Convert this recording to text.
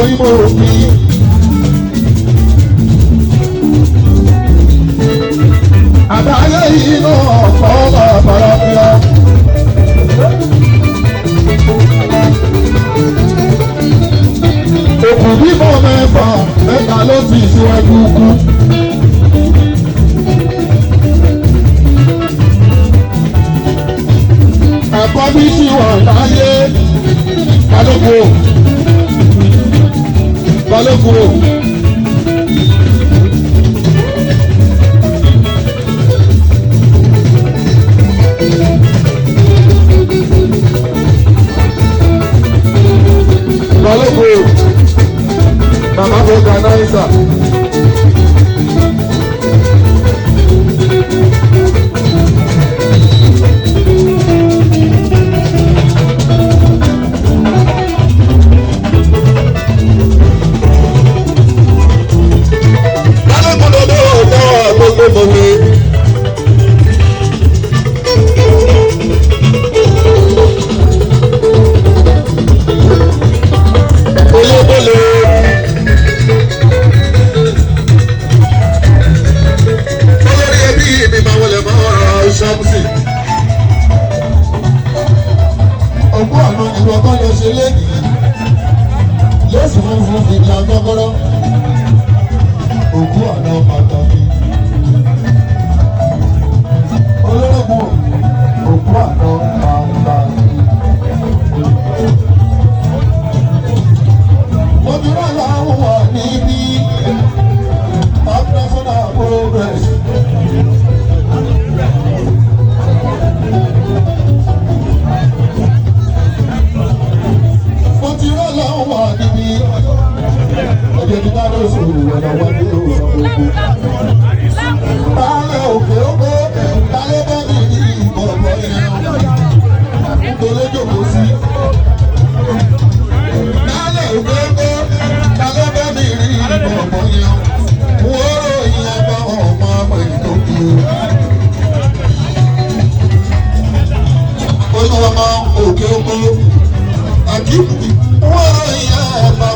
Ìmọ̀ òbí. Àbáyé inú ọ̀pọ̀ bàbá fíà. Òkú bímọ mẹ́fà mẹ́ta ló ti síwájú kú. Àkọ́bí sì wà láyé. Balógun o. Balógun o. Balógun o. Màmá organizer. Balógun lọ́dọ̀ ọ̀dọ́ gbogbo mọ̀mí. Olóbólé. Olórí ẹbí mi máa wọlé mọ́ ọ̀rọ̀ ṣọ́ọ̀bùsì. Òkú àná ìwọ kan lọ ṣe léyìí. Lẹ́sì funfun fìlà kọ́kọ́rọ́. Òkú àná pàtàkì. Olórògùn òkú àná pàtàkì. Mo ti rán láwọn wà níbí. Top national progress. Mo ti rán láwọn wà níbí. Ọjọ́ ti dá lóṣù ọ̀nà wà ní òwúrọ̀ gbogbo. Baálé òkè ógbó, baálé bá mi ní ìbọ̀bọ̀ yẹn. Nítorí jòkó sí. Baálé òkè ógbó, baálé bá mi ní ìbọ̀bọ̀ yẹn. Wọ́n ròyìn ọba ọmọ ọmọ ìtòkù. Olúwa òkè ógbó, àkíkù. Wọ́n ròyìn ọba